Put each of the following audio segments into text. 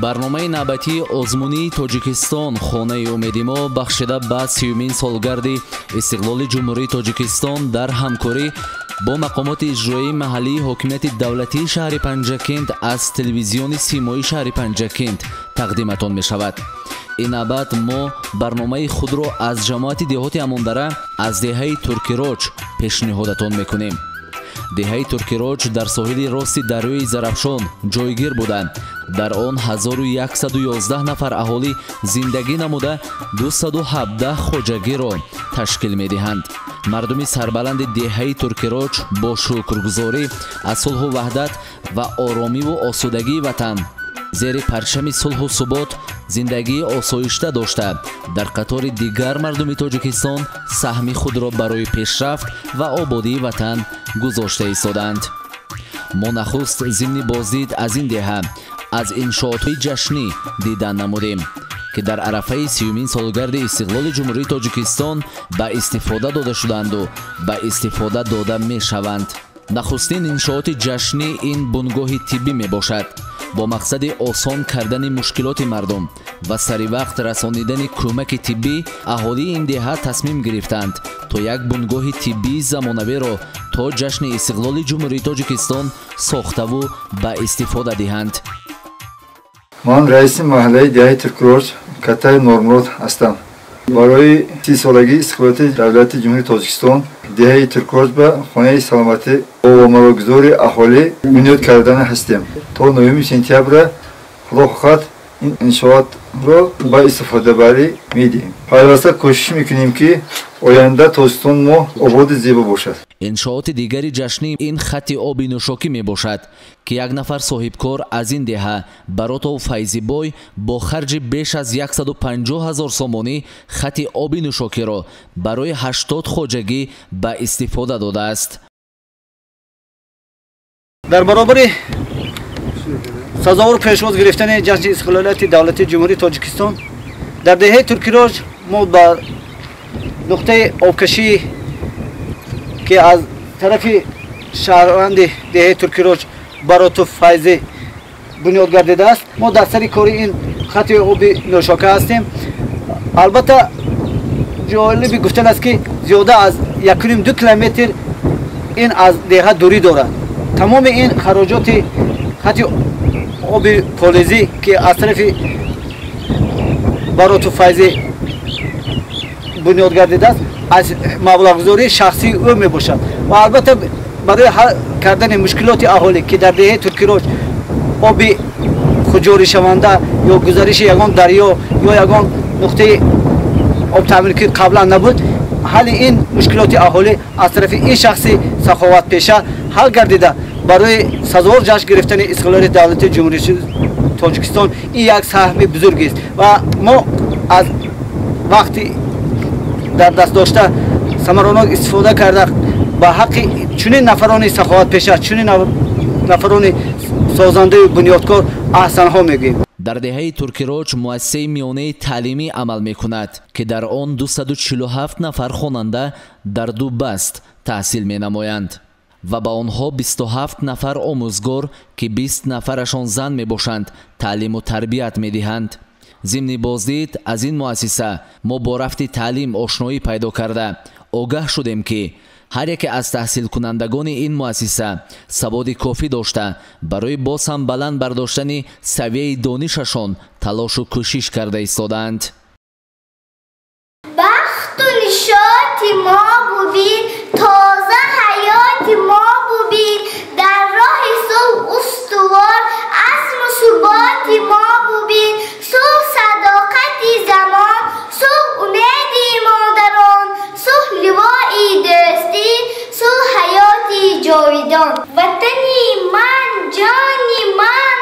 Барномаи навбатии озмунии Тоҷикистон «Хонаи умеди мо» бахшида ба 30-умин солгарди истиқлоли Ҷумҳурии Тоҷикистон дар ҳамкорӣ бо мақомоти иҷроии маҳаллии ҳокимияти давлатии шаҳри Панҷакент аз телевизиони симои шаҳри Панҷакент тақдиматон мешавад. Ин навбат мо барномаи худро аз ҷамоати деҳоти Амондара, аз деҳаи Туркироҷ пешниҳодатон мекунем. Деҳаи Туркироҷ дар соҳили рости дарёи Зарафшон ҷойгир буда, дар он 1111 нафар аҳолӣ зиндагӣ намуда, 217 хоҷагиро ташкил медиҳанд. Мардуми сарбаланди деҳаи Туркироҷ бо шукргузорӣ аз сулҳу ваҳдат ва оромиву осудагии ватан зери парчами сулҳу субот зиндагии осоишта дошта, дар қатори дигар мардуми Тоҷикистон саҳми худро барои пешрафт ва ободии ватан гузошта истодаанд. Мо нахуст зимни боздид аз ин деҳа аз иншоотҳои ҷашнӣ дидан намудем, ки дар арафаи 30-умин солгарди истиқлоли Ҷумҳурии Тоҷикистон ба истифода дода шудаанду ба истифода дода мешаванд. Нахустин иншооти ҷашнӣ ин бунгоҳи тиббӣ мебошад. Бо мақсади осон кардани мушкилоти мардум ва саривақт расонидани кӯмаки тиббӣ, аҳолии ин деҳа тасмим гирифтанд, то як бунгоҳи тиббии замонавиро то ҷашни истиқлоли Ҷумҳурии Тоҷикистон сохтаву ба истифода диҳанд. Ман раиси маҳаллаи деҳаи Туркироҷ Катаи Нормурод ҳастам. Барои 30-солагии истиқлолияти давлати Ҷумҳурии Тоҷикистон деҳаи Туркироҷ ба хонаи саломатӣ бо марогузори аҳолӣ бунёд кардана ҳастем. То 9 сентябра, Худо хоҳад, ин иншоотро ба истифодабарӣ медиҳем. Пайваста кӯшиш мекунем, ки оянда Тоҷикистон мо ободу зебо бошад. Иншооти дигари ҷашнӣ ин хатти оби нӯшокӣ мебошад, ки як нафар соҳибкор аз ин деҳа, Баротов Файзибой, бо харҷи беш аз 150 ҳазор сомонӣ хатти оби нӯшокиро барои 80 хоҷагӣ ба истифода додааст. Дар баробари сазовор пешвоз гирифтани ҷашни истиқлолияти давлатии Ҷумҳурии Тоҷикистон дар деҳаи Туркироҷ мо ба нуқтаи обкашӣ, ки аз тарафи шаҳрванди деҳаи Туркироҷ Баротов Файзӣ бунёд гардидааст, мо дар сари кори ин хати оби нӯшока ҳастем. Албатта, ҷолиби гуфтан аст, ки зиёда аз 1,5-2 километр ин аз деҳа дурӣ дорад. Тамоми ин хароҷоти хати оби полезӣ, ки аз тарафи Баротов Файзӣ бунёд гардидааст, аз маблағгузории шахсии ӯ мебошад. Ва албатта, барои ҳал кардани мушкилоти аҳолӣ, ки дар деҳаи Туркироҷ оби хуҷоришаванда ё гузариши ягон дарё ё ягон нуқтаи обтаъминкӣ қаблан набуд, ҳалли ин мушкилоти аҳолӣ аз тарафи ин шахси саховатпеша ҳал гардида, барои сазовор ҷашн гирифтани истиқлолияти давлатии Ҷумҳурии Тоҷикистон ин як саҳми бузургест. Ва мо аз вақти дар даст дошта самаронок истифода карда, ба ҳаққи чунин нафарони саховатпеша, чунин нафарони созандаю бунёдкор аҳсанҳо мегӯем. Дар деҳаи Туркироҷ муассисаи миёнаи таълимӣ амал мекунад, ки дар он 247 нафар хонанда дар ду баст таҳсил менамоянд ва ба онҳо 27 нафар омӯзгор, ки 20 нафарашон зан мебошанд, таълиму тарбият медиҳанд. Зимни боздид аз ин муассиса мо бо рафти таълим ошноӣ пайдо карда, огаҳ шудем, ки ҳар яке аз таҳсилкунандагони ин муассиса саводи кофӣ дошта, барои боз ҳам баланд бардоштани савияи донишашон талошу кӯшиш карда истодаанд. Бахту нишоти мо бубин, тоза ҳаёти мо бубин, дар роҳи сулҳ устувор азму суботи мо бубин. Сулҳ садоқати замон, сулҳ умеди модарон, сулҳ ливои дӯстӣ, сулҳ ҳаёти ҷовидон. Ватани ман, ҷони ман,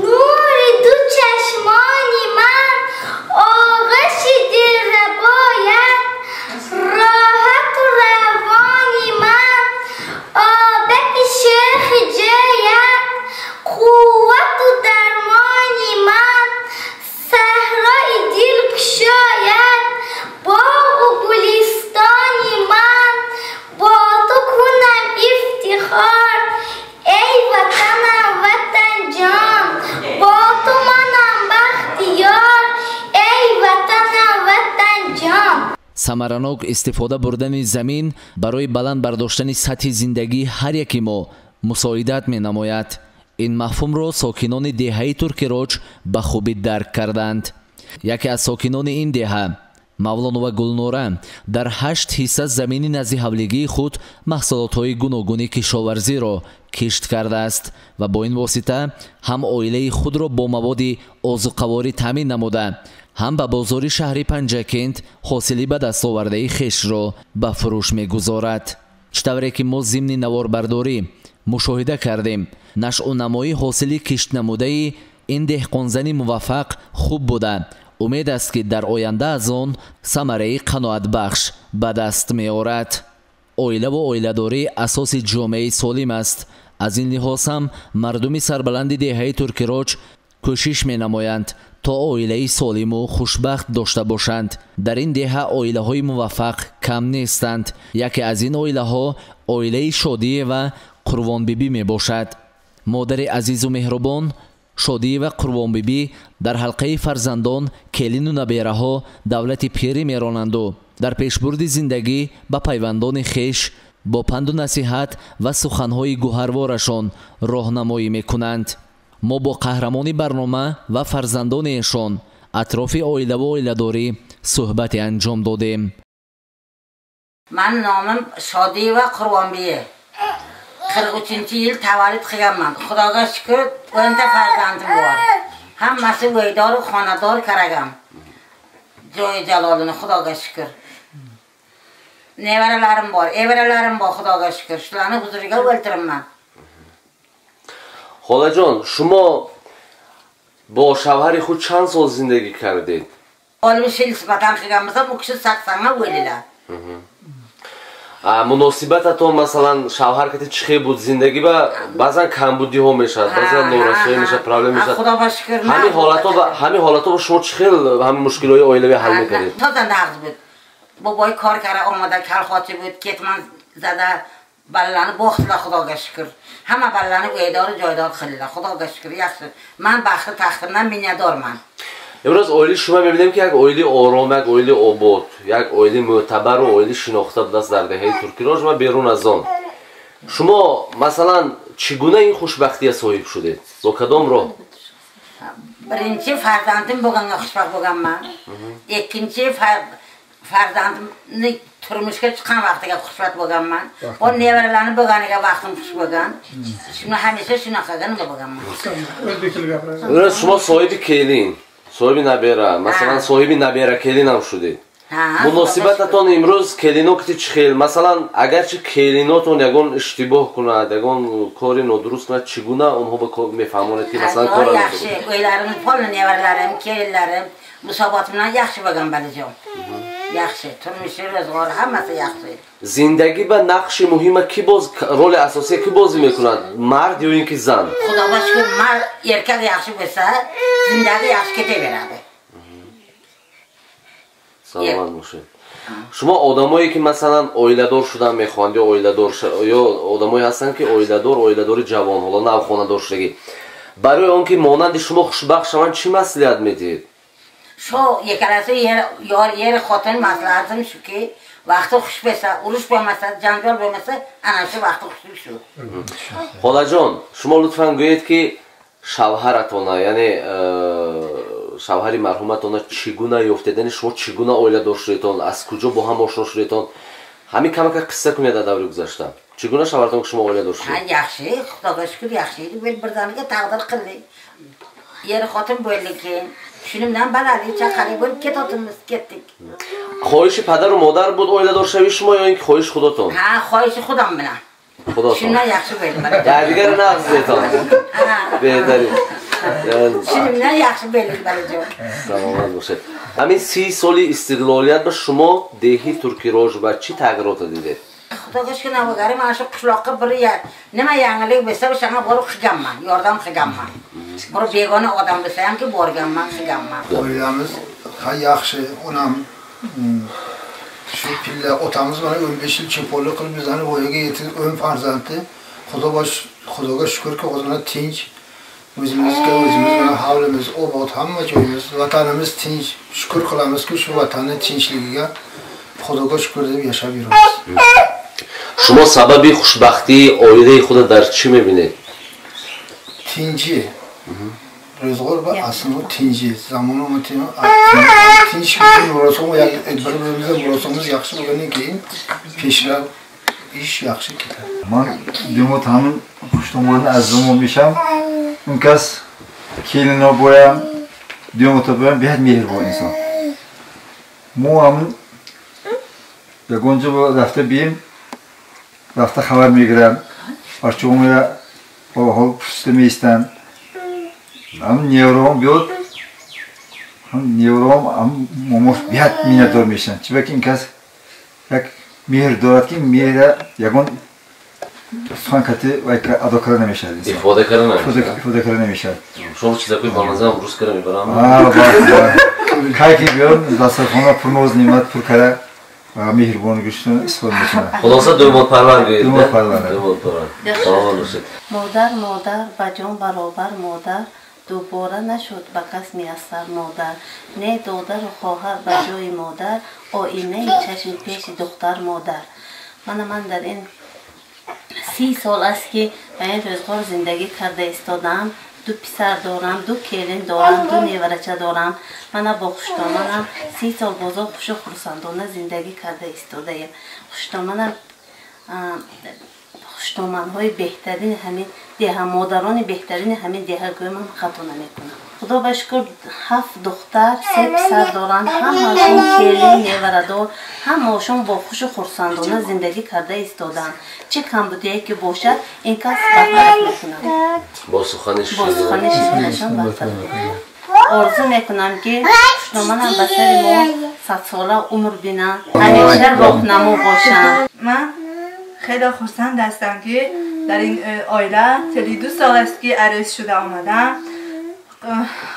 нури ду чашмони ман, оғаши дилрабоят, роҳату Самаранок истифода бурдани замин барои баланд бардоштани сатҳи зиндагии ҳар яки мо мусоидат менамояд. Ин мафҳумро сокинони деҳаи Туркироҷ ба хубӣ дарк карданд. Яке аз сокинони ин деҳа, Мавлонова Гулнора, дар 8 ҳисса замини назди ҳавлигии худ маҳсулотҳои гуногуни кишоварзиро кишт кардааст ва бо ин восита ҳам оилаи худро бо маводи озуқаворӣ таъмин намуда, ҳам ба бозори шаҳри Панҷакент ҳосили ба дастовардаи хешро ба фурӯш мегузорад. Чӣ тавре ки мо зимни наворбардорӣ мушоҳида кардем, нашъунамои ҳосили киштнамудаи ин деҳқонзани муваффақ хуб буда, умед аст, ки дар оянда аз он самараи қаноатбахш ба даст меорад. Оилаву оиладорӣ асоси ҷомеаи солим аст. Аз ин лиҳоз ҳам мардуми сарбаланди деҳаи Туркироҷ кӯшиш менамоянд, то оилаи солиму хушбахт дошта бошанд. Дар ин деҳа оилаҳои муваффақ кам нестанд. Яке аз ин оилаҳо оилаи Шодиева Қурбонбибӣ мебошад. Модари азизу меҳрубон Шодиева Қурбонбибӣ дар ҳалқаи фарзандон, келину набераҳо давлати пирӣ меронанду дар пешбурди зиндагӣ ба пайвандони хеш бо панду насиҳат ва суханҳои гуҳарворашон роҳнамоӣ мекунанд. Мо бо қаҳрамони барнома ва фарзандони эшон атрофи оилаву оиладорӣ суҳбате анҷом додем. Ман номим Шодиева Қурбонбие. 43-yil tavallud qilganman. Xudoga shukr, 10 ta farzandim bor. Hammasi uydor, xonador karagam. Joyi jalolini Xudoga shukr. Nevaralarim bor, evaralarim bor, Xudoga shukr. Shularni huzuriga o'ltiribman. Xolajon, шумо бо шавҳари худ чанд сол зиндагӣ кардед? 60 yil nisbatan qilgan bo'lsam, u kishi 80 ga o'ldilar. Муносибататон, масалан, шавҳар кати чӣ хел буд? Зиндагӣ ба баъзан камбудиҳо мешавад, баъзан норасоӣ мешавад, проблем мешавад. Худо шукр. Ҳамин ҳолатҳо ба шумо чӣ хел ҳамин мушкилиҳои оилавӣ ҳал мекардед? Тоза нағз буд. Бобой кор карда омада, калхочи буд, кетман зада, bolalarni boqdilar, Xudoga shukr. Hamma bolalarni uydor, joydor qildilar, Xudoga shukr, yaxshi. Men baxti taxtimdan minnatdorman. Имрӯз оилаи шумо мебинем, ки як оилаи ором, як оилаи обод, як оилаи мӯътабару оилаи шинохта будааст дар деҳаи Туркироҷ ва берун аз он. Шумо, масалан, чӣ гуна ин хушбахтия соҳиб шудед? Бо кадом роҳ? Birinchi farzandim bo'lganga xushbaxt bo'lganman. Ikkinchi farzandimni turmushga chiqqan vaqtiga xushbaxt bo'lganman. O nevaralarni bo'lganiga vaqtim xush bo'lgan. Shuni hamisha shunaqaga nima bo'lganman. Имрӯз шумо соҳиби келин, соҳиби набера, масалан, соҳиби набера келин ҳам шудед. Муносибататон имрӯз келино кити чӣ хел? Масалан, агарчи келинотон ягон иштибоҳ кунад, ягон кори нодуруст кунад, чӣ гуна онҳо ба мефаҳмонед, ки масалан кора yaxshi? Uylarimiz polni nevaralarim, kelinlarim musobati bilan yaxshi bo'lgan, balajon. Yaxshi, turmushi, ro'zg'ori hammasi yaxshi. Зиндагӣ ба нақши муҳима ки боз роли асосия ки бозӣ мекунад? Мард ё ин ки зан? Xudoga shukr, mard erkak yaxshi bo'lsa, zindagi yaxshi ketaveradi. Саломат бошед. Шумо одамое ки масалан оиладор шудан мехоҳанд ё оиладор ё одамое ҳастанд, ки оиладор, оиладори ҷавон, ҳоло нав хонадор шудагӣ, барои он ки монанди шумо хушбахт шаванд, чӣ маслиҳат медиҳед? Shu ikkalasi yor eri xotin maslahatim shuki, vaqti xush bo'lsa, urush bo'lmasa, janjal bo'lmasa, ana shu vaqti xushlik shu. Xolajon, шумо лутфан гӯед, ки шавҳаратона, яъне шавҳари марҳуматона чӣ гуна ёфтед, яъне шумо чӣ гуна оиладор шудетон, аз куҷо бо ҳам ошно шудетон? Ҳамин камака қисса кунед аз даври гузашта. Чӣ гуна шавҳаратон ки шумо оиладор шудед? Yaxshi, Xudoga shukr, yaxshi edi. Birdaniga taqdir qildik. Eri xotin bo'ldik keyin. Shuning bilan balali chaqali bo'lib ketotimiz, ketdik. Хоҳиши падару модар буд оиладор шавии шумо ё ин ки хоҳиши худатон? Ha, xohishi xudom bilan. Худотон. Shundan yaxshi bo'ldi. Якдигарро нағз детон. Беҳтарин. Shuning bilan yaxshi bo'ldik, balajon. Саломат бошед. Ҳамин 30 соли истиқлолият ба шумо деҳи Туркироҷ ба чӣ тағйироте дидед? Xudoga shukr, navogari mana shu qishloqqa bir nima yangilik bo'lsa, o'shanga borib qilganman, yordam qilganman. Bir begona odam bo'lsa hamki borganman, qilganman. Oilamiz yaxshi, onam shu pilla otamiz mana 15 yil cho'ponlik qilib bizlarni voyaga yetkazib, 10 farzandli. Xudoga shukrki, o'zini tinch, o'zimizga o'zimiz mana hovlimiz obod, hamma joyimiz, vatanimiz tinch. Shukr qilamizki, shu vatanning tinchligiga Xudoga shukur deb yashab yuramiz. Шумо сабаби хушбахтии оилаи худро дар чӣ мебинед? Тинҷӣ. Рӯзғор ба асло тинҷӣ. Замони tinch bir-birimizga murosamiz yaxshi bo'lgandan keyin peshrav ish yaxshi ketadi. Ман думот ҳамин хуштомани азизомо мешам. Он кас келино боям, думото боям беҳад меҳрубон инсон. Мо ҳамин ягон ҷо рафта бием, рафта хабар мегирам, парчоғмера ҳол пурсида меистанд. Ҳамин невраҳом биёд, ҳам невраҳом ҳам момош беҳад миннатдор мешаванд. Чунки ин кас як меҳр дорад, ки меҳра ягон сухан кати адо карда намешавад. Ифода карда намешавад. Ифода карда намешавад. Шумо чизакои бамазаам рӯз карда мебарам? Кай ки биёд, дастархона пурноз неъмат пур карда меҳрубонигишон истифода мекунад. Хулоса думодпарвар гӯед. Думодпарвар. Думодпарвар. Саломат бошед. Модар, модар, ба ҷон баробар модар, дубора нашуд ба кас муяссар модар. Не додару хоҳар ба ҷои модар, оинаи чашми пеши духтар модар. Мана ман дар ин 30 сол аст ки ба ин рӯзғор зиндагӣ карда истодаам. 2 писар дорам, 2 келин дорам, 2 неварача дорам. Мана бо хуштоманам 30 сол бозор хушу хурсандона зиндагӣ карда истодаем. Хуштоманам хуштоманҳои беҳтарини ҳамин деҳа, модарони беҳтарини ҳамин деҳа гӯям ман хато намекунам. Худо ба шукр 7 духтар, 3 писар доранд, ҳамаашон келин, неварадор, ҳамаашон бо хушу хурсандона зиндагӣ карда истодаанд. Чӣ камбудие ки бошад, ин кас бартараф мекунад. Бо сухани ширинашон бартараф мекунад. Орзу мекунам ки хуштоманам ба сари мо 100 сола умр бинанд, ҳамеша роҳнамо бошанд. Ман хеле хурсанд ҳастам ки дар ин оила 42 сол аст ки арӯс шуда омадам.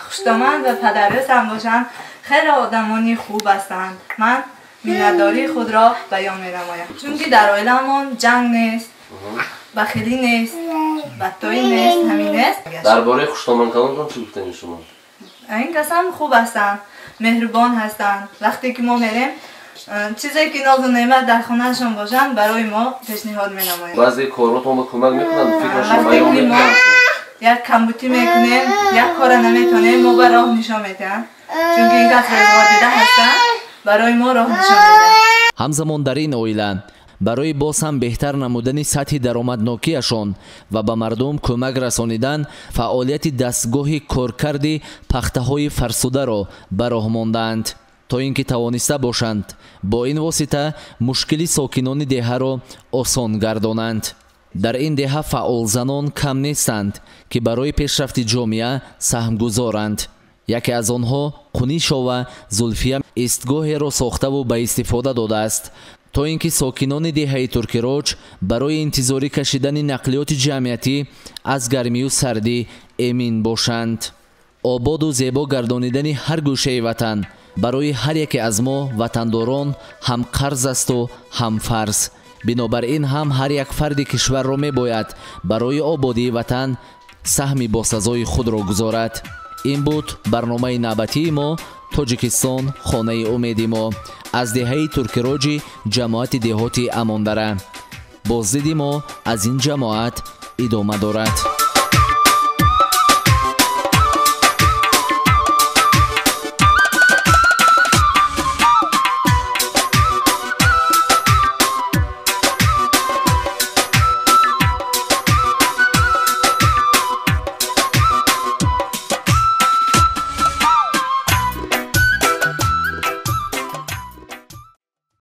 Хуштоман ва падарӯсам бошанд, хеле одамони хуб ҳастанд. Ман миннатдории худро баён менамоям, чунки дар оиламон ҷанг нест, бахилӣ нест, бадтоӣ нест, ҳамин нест. Дар бораи хуштоман калонтон чӣ гуфтанӣ шумо? Ин касам хуб ҳастанд, меҳрубон ҳастанд. Вақте ки мо мерем, чизе ки нозу неъмат дар хонаашон бошанд, барои мо пешниҳод менамоянд. Баъзе коротон ба кӯмак мекунанд, фикрашон баён мекунанд. Як камбутӣ мекунем, як кора наметонем, мо ба роҳ нишон медиҳанд, чунки ин кас рӯзғордида ҳастанд, барои мо роҳ нишон медиҳанд. Ҳамзамон дар ин оила барои боз ҳам беҳтар намудани сатҳи даромаднокиашон ва ба мардум кӯмак расонидан фаъолияти дастгоҳи коркарди пахтаҳои фарсударо ба роҳ мондаанд, то ин ки тавониста бошанд бо ин восита мушкили сокинони деҳаро осон гардонанд. Дар ин деҳа фаъолзанон кам нестанд, ки барои пешрафти ҷомеа саҳмгузоранд. Яке аз онҳо Қунишова Зулфия истгоҳеро сохтаву ба истифода додааст, то ин ки сокинони деҳаи Туркироҷ барои интизорӣ кашидани нақлиёти ҷамъиятӣ аз гармию сардӣ эмин бошанд. Ободу зебо гардонидани ҳар гӯшаи ватан барои ҳар яке аз мо ватандорон ҳам қарз асту ҳам фарз. Бинобар ин ҳам ҳар як фарди кишварро мебояд барои ободии ватан саҳми босазои худро гузорад. Ин буд барномаи навбатии мо Тоҷикистон хонаи умеди мо аз деҳаи Туркироҷи ҷамоати деҳоти Амондара. Боздиди мо аз ин ҷамоат идома дорад.